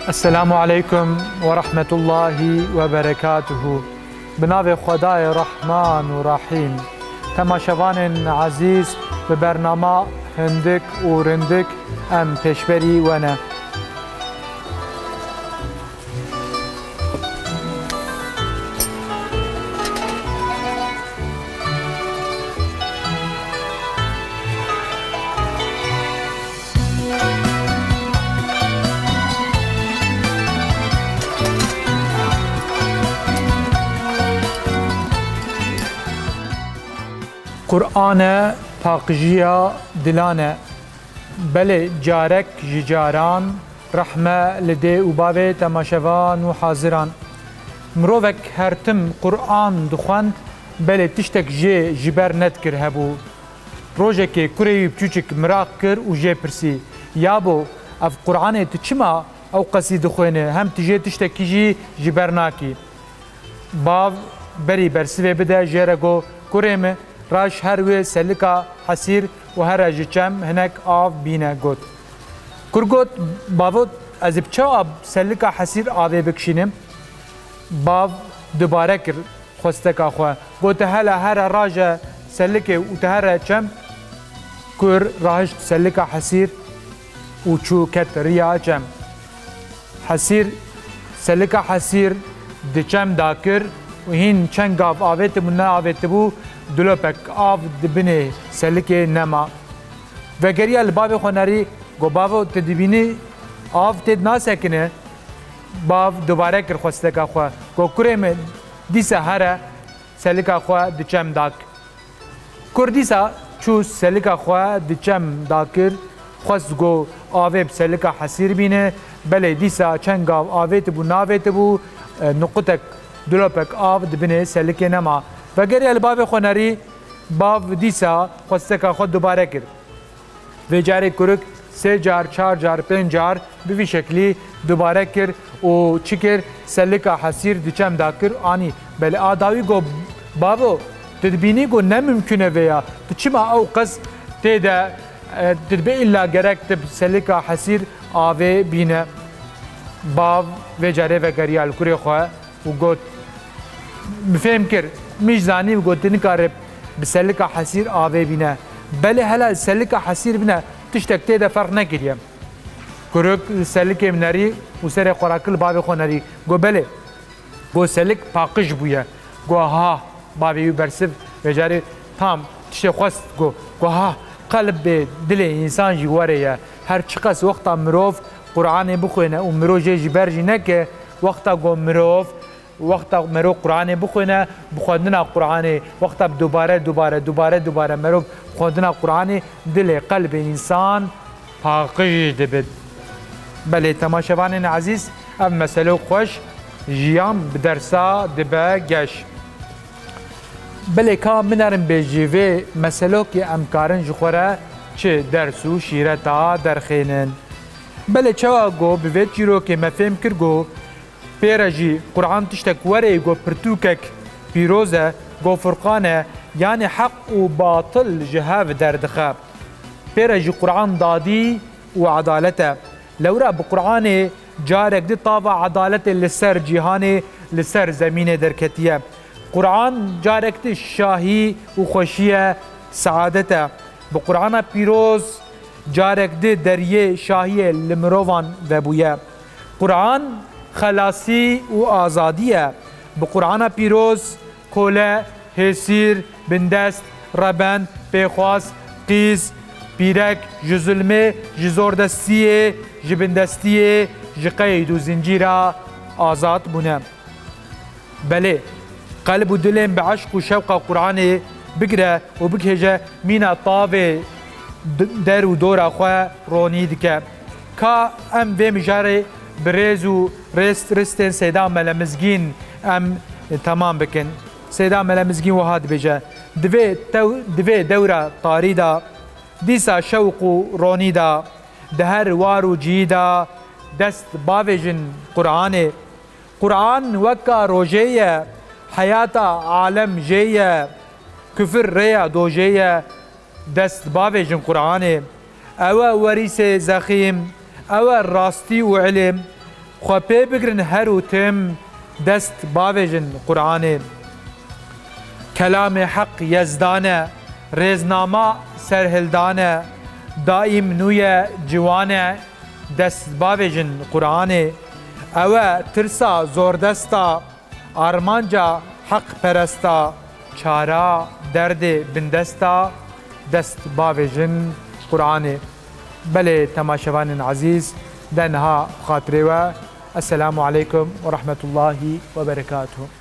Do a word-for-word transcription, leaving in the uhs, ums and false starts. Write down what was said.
Esselamu aleykum ve rahmetullahi ve berekatuhu. Bi navê Xwedayê Rehman û Rahîm. Temaşevanên ezîz, bi bernama Hindik û Rindik em pêşberî we ne. Qur'an e, paqijiya dilan e. Belê carek ji caran rehme li dê û bavê temaşevan û haziran. Mirovek her tim Qur'an dixwend, belê tiştek jê ji ber nedikir hebû. Rojekê kurê wî biçûçik miraq kir û jê pirsî, Yabo, ev Qur'anê tu çima ew qesî dixwêne, hem tu jê tiştekî jî ji ber nakî? Bav berî bersivê bide jê re got, Kurê min, raş her wê selika hesîr û here ji çem hinek av bîne, got. Kur got, Bavo, ez ê bi çawa selika hesîr avê bikişînim? Bav dubare kir xwesteka xwe. Got, hela here raje selikê û te here çem. Kur rahişt selika hesîr û çû ket riya çem. Hesîr, selika hesîr di çem da kir û hîn çend gav avêtibû neavêtibû, dilopek av di binê selikê nema. Vegeriya li bavê xwe nerî, got, Bavo, tu dibînî av tê nasekine? Bav dubare kir xwesteka xwe. Got, Kurê min, dîsa here selika xwe di çem dak. Kur dîsa çû selika xwe di çem dakir, xwest got avê bi selika hesîr bîne, belê dîsa çend gav avêtibû navêtibû, e, nuqutek, dilopek av di binê selikê nema. Vegeriya li bavê xwe nerî, bav dîsa xwesteka xwe dubare kir. Vê carê kurik sê car, çar car, pênc car bi vî şeklî dubare kir û çi kir? Selika hesîr di çem da kir, anî. Belê a dawî got, Bavo, tu dibînî ku ne mimkun e vê ya. Tu çima ew qas tê de, e, tu dibê îlla gerek tu bi selika hesîr avê bîne? Bav vê carê vegeriya li kurê xwe û got, bi fêm kir, min jî zanî û got, tu nikare bi selika hesîr avê bîne. Belê hela selika hesîr bîne, tiştek tê de ferq nekiriye. Kurik li selikê nerî û serê xwe rakir li bavê xwe nerî. Got, belê. Got, selik paqij bûye. Got, ha, bavê wî bersiv vecarê tam tiştê xwest got. Got, ha, qelbê dilê însan jî werê ye. Her çiqas wexta mirov Qur'anê bixwêne û mirov jê ji ber jî neke, wexta got mirov Wexta mero Qur'anê bixwîne, bi xwendina Qur'anê, wexta bi dubare, dubare, dubare, dubare mero bi xwendina Qur'anê dilê qelbê însan paqij dibit. Belê temaşevanên ezîz, ev meselo xweş jiyan bi dersa dibe geş. Belê ka min erin bê ji vê meselokê em karin ji xwe re çi ders û şîreta derxînin. Belê çawa ku bi vê çîrokê me fêm kir ku Pê re jî Qur'an tiştek were ye ku pirtûkek pîroz e, ku Furqan e, yanî heq û batil ji hev derdixe. Pê re jî Qur'an dadî û edalet e. Lewra bi Qur'anê carek di tava edaletê li ser cîhanê, li ser zemînê derketiye. Qur'an carek di şahî û xweşî ye, seadet e. Bi Qur'ana pîroz carek di deriyê şahiyê li mirovan vebûye. Qur'an xelasî û azadî ye. Bi Qur'ana pîroz kole, hêsîr, bindest, rebend, pêxwas, qîz, pîrek ji zulmê, ji zordestiyê, ji bindestiyê, ji qeyd û zincîra azad bûne. Belê, qelb û dilên bi eşq û şewqa Qur'anê bigire û bikêje mîna tavê d-, der û dora xwe ronî dike. Ka em vê mijarê bi rêz û rêst ristên Seyda Mele Mizgîn em temam bikin. Seyda Mele Mizgîn wiha dibêje, Di vê tew-, di vê dewra tarî de dîsa şewq û ronî de di her war û cihî de dest bavêjin Qur'anê. Qur'an weka rojê ye, heyata alem jê ye, kufir rêya dojê ye, dest bavêjin Qur'anê. Ew e werîsê zexîm, ew e rastî û ilim. Xwe pê bigrin her û tim, dest bavêjin Qur'anê. Kelamê Heq Yezdan e, rêznama serhildan e, daîm nû ye, ciwan e, dest bavêjin Qur'anê. Ew e tirsa zordesta, armanca heqperesta, çara derdê bindesta, dest bavêjin Qur'anê. Belê temaşevanên ezîz, de niha xatirê we. Esselamu aleykum ve rahmetullahi ve berekatuhu.